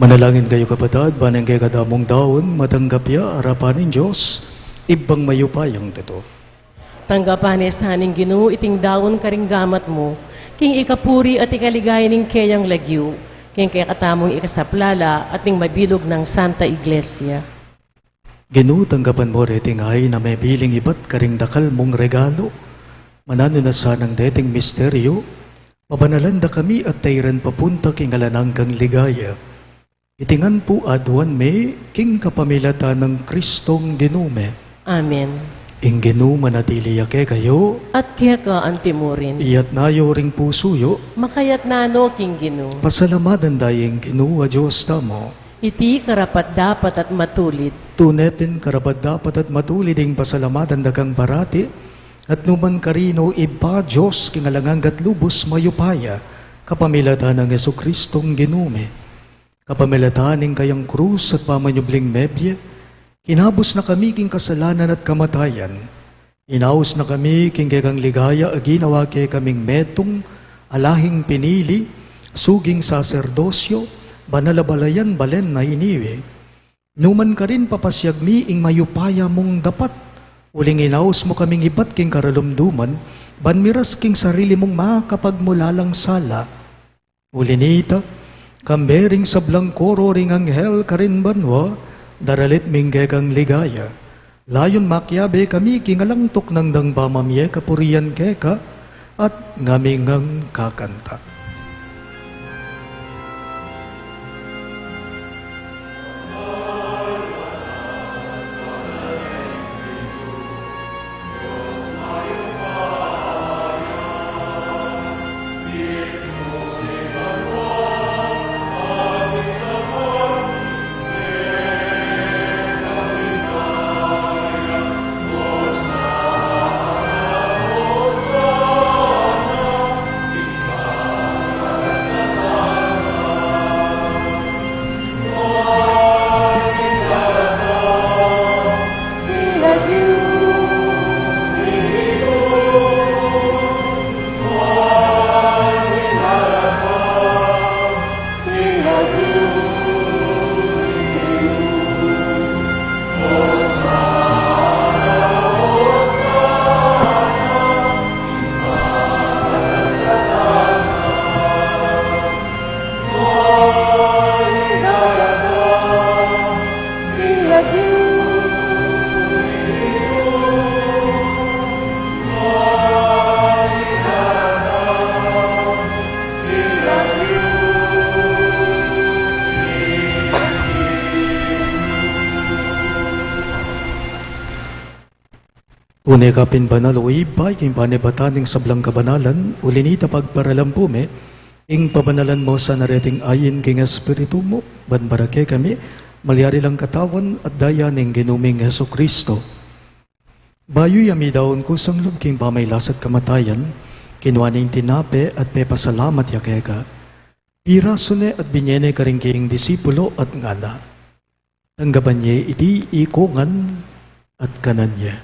Manalangin kayu, kapatad, ban ing kekadamung daun matanggap ya arapan ning Dios, Ibpang mayupayang tutu. Tanggapan na sa ning Ginu iting daun karing gamat mu, king ikapuri at ikaligaya ning keyang lagyu, king kekatamung ikasaplala at ning mabilug nang Santa Iglesia. Ginu, tanggapan mu reting ain a mebiling ibat karing dakal mung regalu. Mananu na sanang deting misteryu, pabanalan da kami at tairan papunta king alang anggang ligaya. Iti ngan pu aduan mi king kapamilatan nang Kristong Ginu mi. Amen. Ing Ginu manatili ya kekayu. At keka antimurin. Iyatas yu ring pusu yu. Makayatas no king Ginu. Pasalamatan da ing Ginu a Dios tamu. Iti karapat-dapat at matulid. Tune pin karapat-dapat at matulid ing pasalamatan da kang parati, at numan karin, O Ibpa, Dios king alang angga at lubus mayupaya, kapamilatan nang Jesucristong Ginu mi. Kapamilatan ning kayang krus at pamanyubling mebie, kinabus na kami king kasalanan at kamatayan. Inaus na kami king kekang ligaya a ginawa kekaming metung, alahing pinili, suging saserdosyo, banal a balayan balen na iniwi. Numan karin papasiag mi ing mayupaya mung dapat, uling inaus mu kaming ibat king karalumduman, ban miras king sarili mung makapagmulalang sala. Uli nita, kambe ring sablang koro ring anghel karin banua, daralit ming kekang ligaya. Layun makiabe kami king alang tuknang dang pamamie kapurian keka, at ngaming kakanta. Tune ka pin banal, o Ibpa, king panibatan ning sablang kabanalan, uli nita pagparalan pu mi ing pabanalan mu sana reting ain king Espiritu mu, ban para kekami malyari lang katawan at daya ning Ginu ming Jesucristo. Bayu ya midaun kusang lub king pamailas at kamatayan, kinua ne ing tinape at pepasalamat ya keka. Pirasu ne at binye ne karing kayang disipulo at ngana: Tanggapan ye iti ikongan at kanan ye.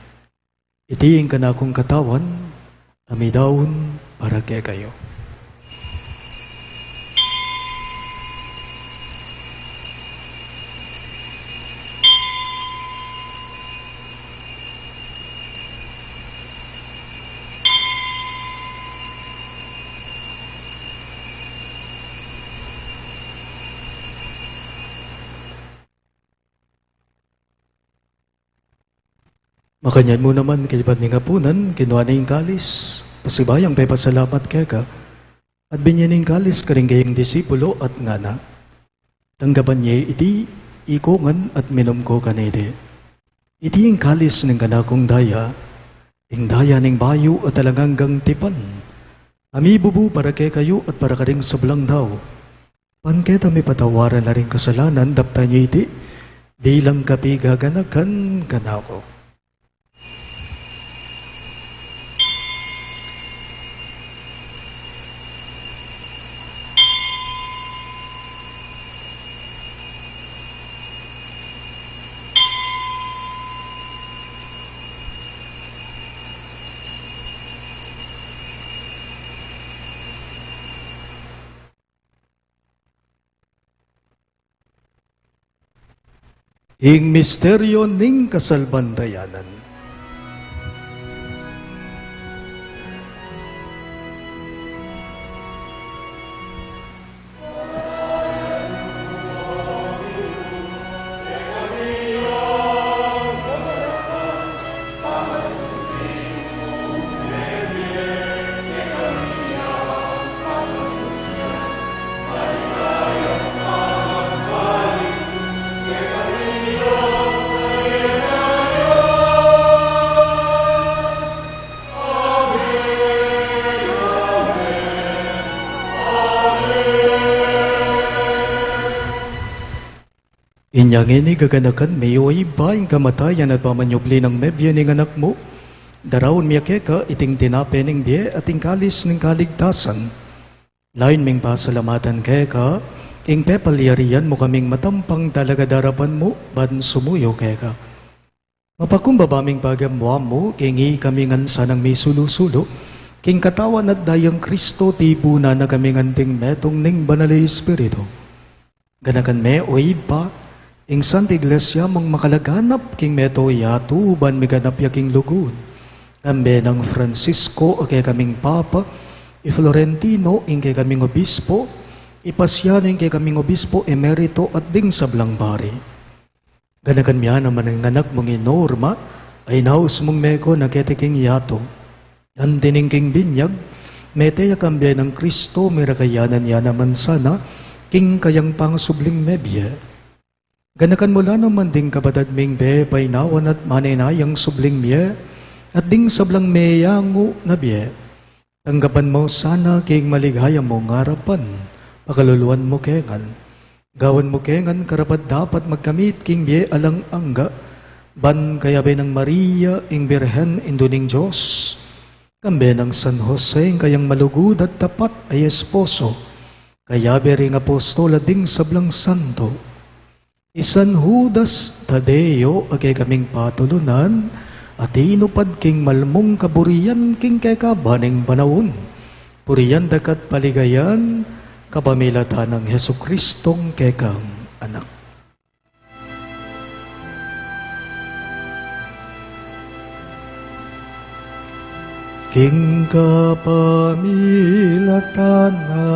Iti ing kanakung katawan a midaun para kekayu. Makanyan mu naman, kaybat ning apunan, kinua ne ing kalis, pasibayung pepasalamat keka, at binye ne ing kalis karing kayang disipulo at ngana: Tanggapan ye iti ikongan at minum ko kaniti. Iti ing kalis ning kanakung daya, ing daya ning bayu at alang anggang tipan, a mibubu para kekayu at para karing sablang tau. Ban keta mipatawaran la ring kasalanan, daptan ye iti bilang kapigaganakan kanaku. Ing misteryo ning kasalpantayanan. Inya ngeni gaganakan mi, o Ibpa, ing kamatayan at pamanyubli nang mebie ning Anak mu. Daraun mi keka iting tinape ning bie at ing kalis ning kaligtasan. Layun ming pasalamatan keka Ing pepalyarian mu kaming matampang talagad arapan mu, ban sumuyu keka. Mapakumbaba ming pagamuan mu, king ikami ngan sanang misulu-sulu king katawan at dayang Kristo, tipunan na kaming anting metung ning Banal a Espiritu. Ganakan me, o Ibpa, ing Santa Iglesia mung makalaganap king mabilug a yatu, ban miganap ya king lugud. Kambe nang Francisco a kekaming Papa, i Florentino ing kekaming Obispo, i Pasiano ing kekaming Obispo Emerito, at ding sablang pari. Ganakan mu ya naman ing anak mung i Norma, a inaus mung meko na keti king yatu. Anti ning king binyag, mete ya kambe nang Kristo, mirakayanan ya naman sana king kayang pangasubling mebie. Ganakan mu la naman ding kapatad ming pepainawan at manenayang subling mie, at ding sablang meyangu na bie. Tanggapan mu sana king maligaya mung arapan, pakaluluan mu kengan. Gawan mu kengan karapat-dapat magkamit king bie alang angga, ban kayabe nang Maria ing Birhen, Indu ning Dios, kambe nang San Jose ing kayang malugud at tapat a esposo, kayabe ring apostol at ding sablang santo, i San Judas Tadeo a kekaming patulunan, a tinupad king malmung kaburian king kekaban ning panaun. Purian da ka at paligayan kapamilatan nang Jesucristong kekang Anak. King kapamilatan na,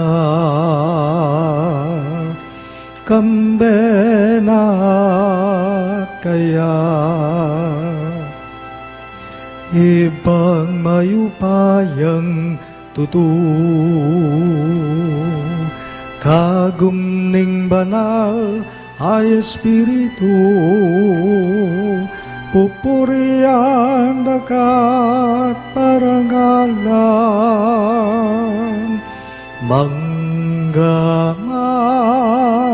kambe na kaya, Ibpang mayupayang tutu, kagum ning Banal a Espiritu, pupurian da ka at parangalan, mangga man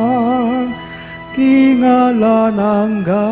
king alang angga.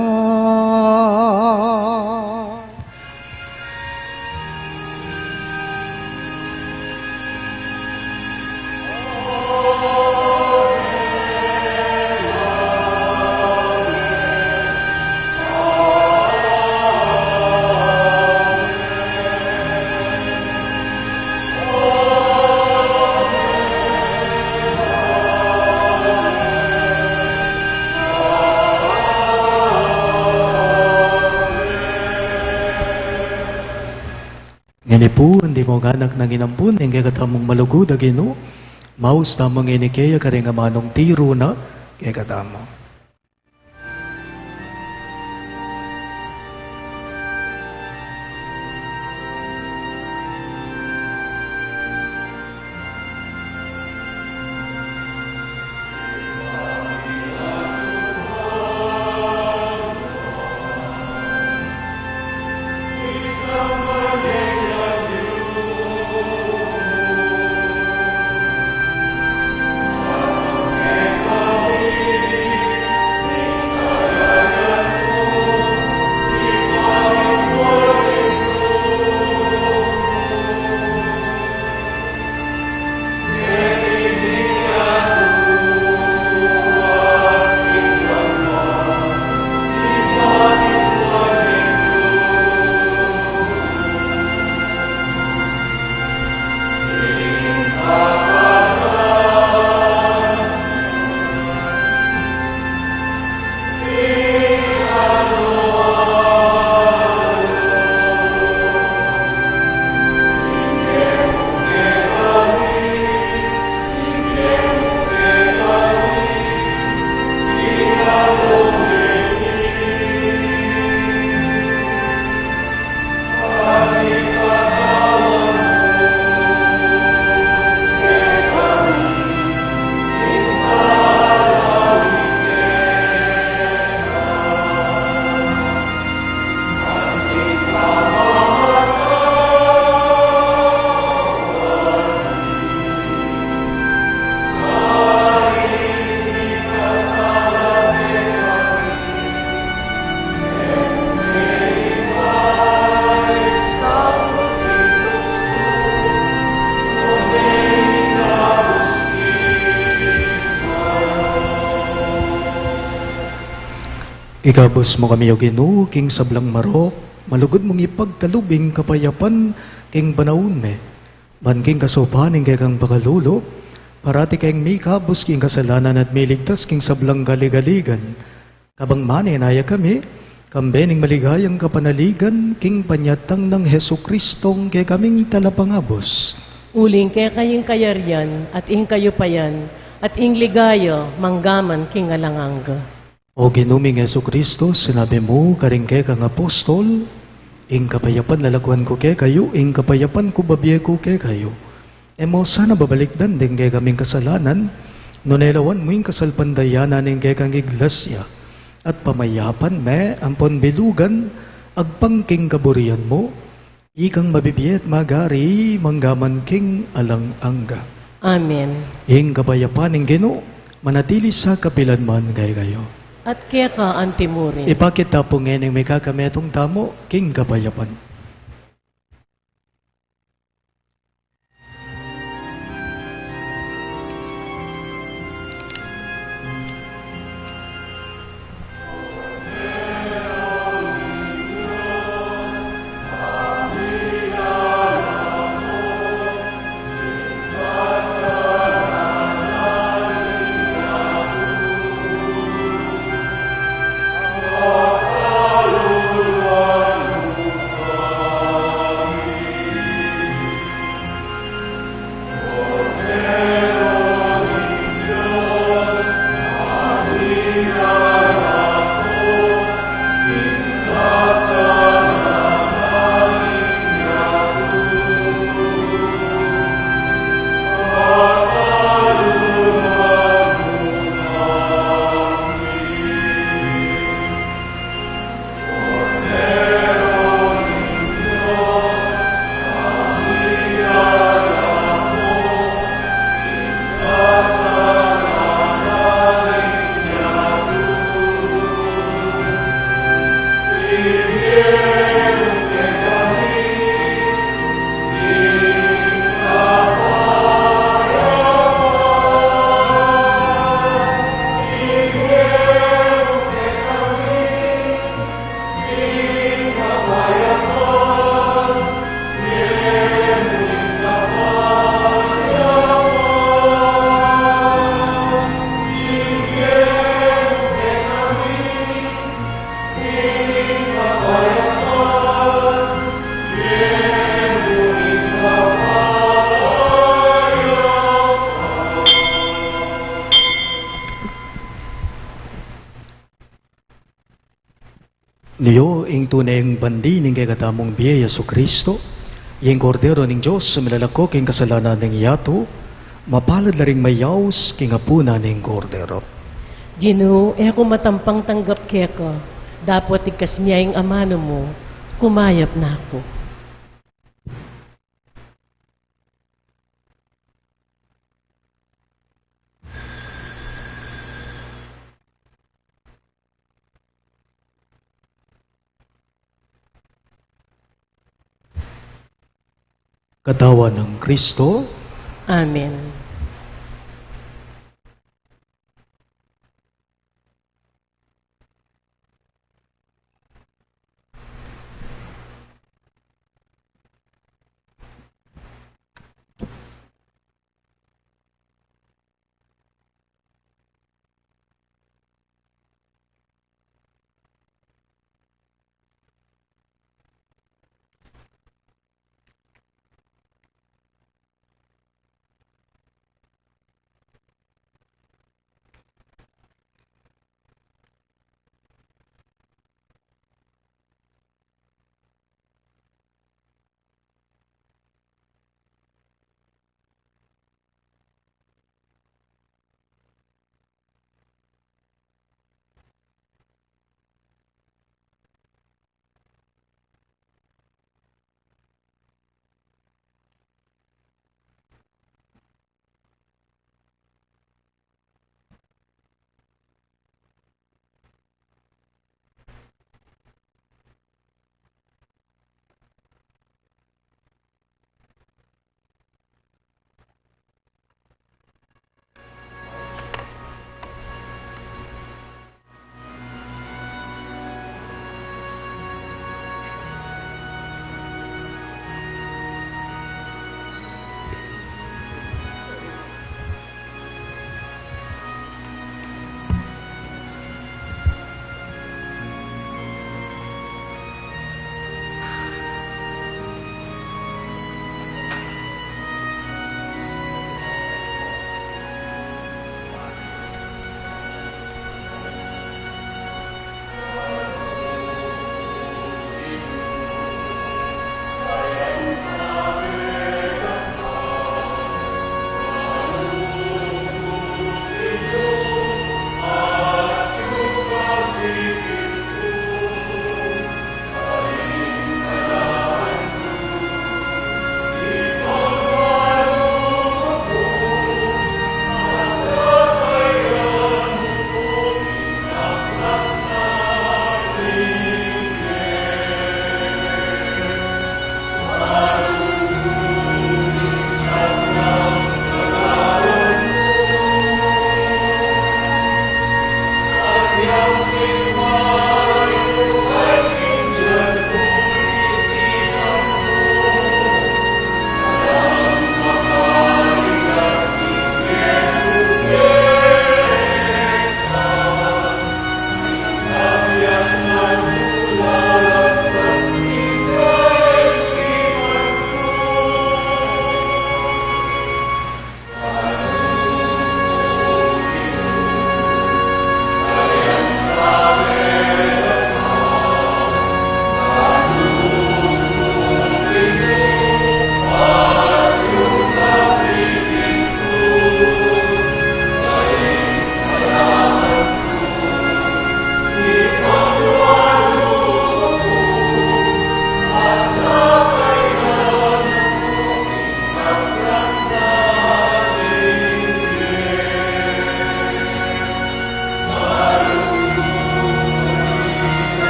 Ngeni pu, anti mung anak nang inampun ning kekatamung malugud a Ginu, maus tamu ngeni keya karing amanung tiru na kekatamu. Ikabus mu kami, O Ginu, king sablang marok, malugud mung ipagkalub ing kapayapan king panaun mi. Ban king kasaupan ning kekang pakalulu, parati keng mikabus king kasalanan at miligtas king sablang kaligaligan. Kabang manenaya kami, kambe ning maligayang kapanaligan king panyatang nang Jesucristong kekaming Talapangabus. Uling keka ing kayarian, at ing kayupayan, at ing ligaya, manggaman king alang angga. O Ginu ming Jesucristo, sinabi mu karing kekang apostol, ing kapayapan lalakuan ku kekayu, ing kapayapan ku babie ku kekayu. E mu sana babalikdan ding kekaming kasalanan, nune lawan mu ing kasalpantayanan ning kekang iglesia, at pamayapan me ampon bilugan, agpang king kaburian mu, ikang mabibie at magari, manggaman king alang angga. Amen. Ing kapayapan ning Ginu, manatili sa kapilan man kekayu. At keka anti mu rin. Ipakit ta pu ngening mikakametung tamu king kapayapan. Nio ing tune a bandi ning kekatamung bie, Jesucristo, ing Kordero ning Dios, a milalako king kasalanan ning yatu. Mapalad la ring mayaus king apunan ning Kordero. Ginu, e ku matampang tanggap keka, dapot igkas me ing amanu mu, kumayap na ku. Katawan nang Kristo. Amen.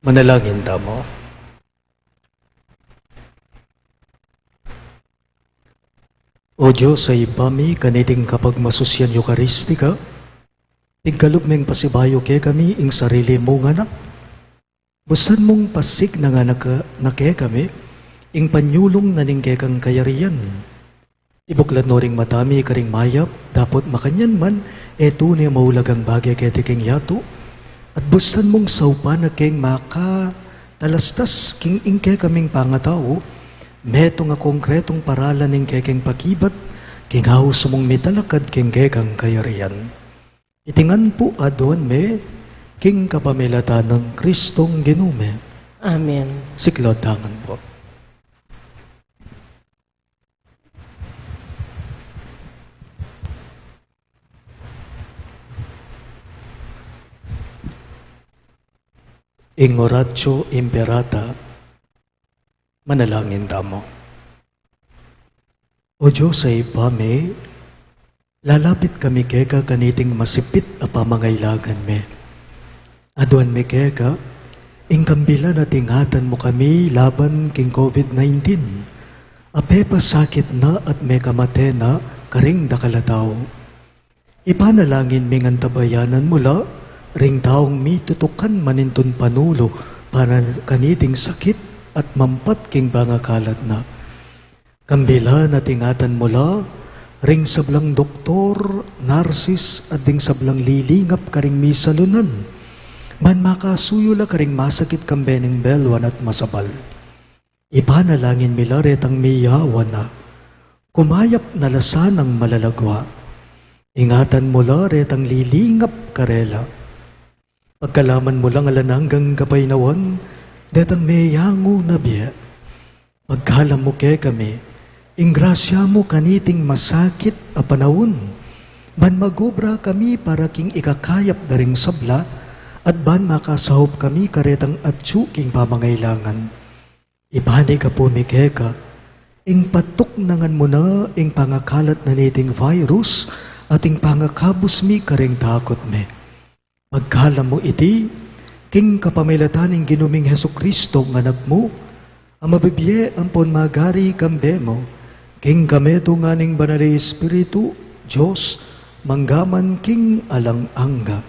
Manalangin tamu. O Dios a Ibpa mi, kaniting kapagmasusyan Eukaristika, pigkalub meng pasibayu kekami ing sarili mung anak. Bustan mung pasignan na ka, na kekami ing panyulung na ning kekang kayarian. Ibuklat no ring mata mi karing mayap, dapot makanyan man, e tune maulagang bage keti king yatu. At bustan mung saupan na keng makatalastas king ing kekaming pangatau, metung a konkretong paralan ning kekeng pakibat, king aus mung mitalakad king kekang kayarian. Iti ngan pu aduan mi, king kapamilatan nang Kristong Ginu mi. Amen. Siklaud tamu ngan pu. Ing Oratio Imperata, manalangin tamu. O Dios a Ibpa mi, lalapit kami keka kaniting masipit a pamangailangan mi. Aduan mi keka, ing kambilan at ingatan mu kami laban king COVID nineteen, a pepasakit na at mekamate na karing dakal a tau. Ipanalangin mi ngan tabayanan mu la ring taung mitutukan manintun panulu para kaniting sakit at mampat king pangakalat na. Kambilan at ingatan mu la ring sablang doktor, narsis, at ding sablang lilingap karing misalunan, ban makasuyu la karing masakit kambe ning belwan at masabal. Ipanalangin mi la retang miyawa na, kumayap na la sanang malalagua. Ingatan mu la retang lilingap karela. Pagkalaman mu lang alang anggang kapaynawan detang meyangu na bie. Pagkalam mu kekami ing grasya mu kaniting masakit a panaun, ban magobra kami para king ikakayap da ring sabla, at ban makasaup kami karetang atyu king pamangailangan. Ibalik mi pu keka ing patuknangan mu na ing pangakalat na niting virus at ing pangakabus mi karing takut mi. Pagkalam mu iti king kapamilatan ning Ginu ming Jesucristo a Anak mu, a mabibie ampon magari kambe mu, king kametungan ning Banal a Espiritu, Dios, mangga man king alang angga.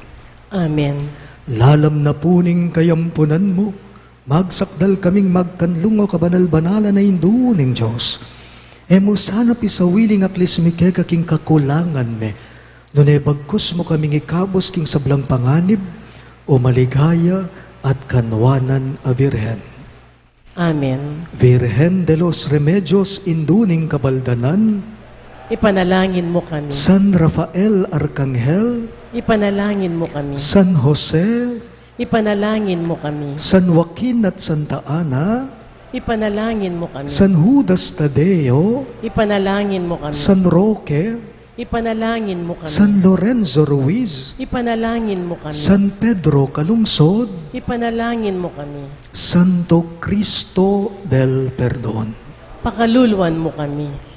Amen. Lalam na pu ning kayampunan mu, magsakdal kaming magkanlung, o kabanal-banalan a Indu ning Dios. E mu sana pisawili ing aklis mi keka king kakulangan mi, nune bagkus mu kaming ikabus king sablang panganib, o maligaya at kanwanan a Birhen. Amen. Virgen de los Remedios, Indu ning Kabaldanan, ipanalangin mu kami. San Rafael Arkanghel, ipanalangin mu kami. San Jose, ipanalangin mu kami. San Joaquin at Santa Ana, ipanalangin mu kami. San Judas Tadeo, ipanalangin mu kami. San Roque, ipanalangin mu kami. San Lorenzo Ruiz, ipanalangin mu kami. San Pedro Calungsod, ipanalangin mu kami. Santo Cristo del Perdon, pakaluluan mu kami.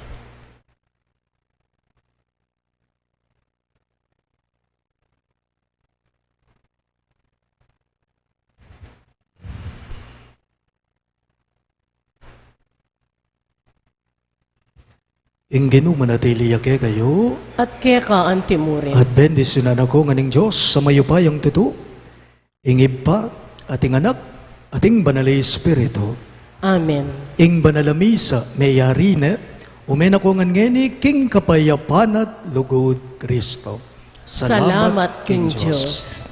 Ing Ginu manatili ya kekayu. At keka anti murin. At bendisyunan na kayu ngan ning Dios a mayupayang tutu, ing Ibpa, at ing Anak, at ing Banal a Espiritu. Amen. Ing banal a misa meyari ne, ume na kayu ngan ngeni king kapayapan at lugud Kristo. Salamat king Dios.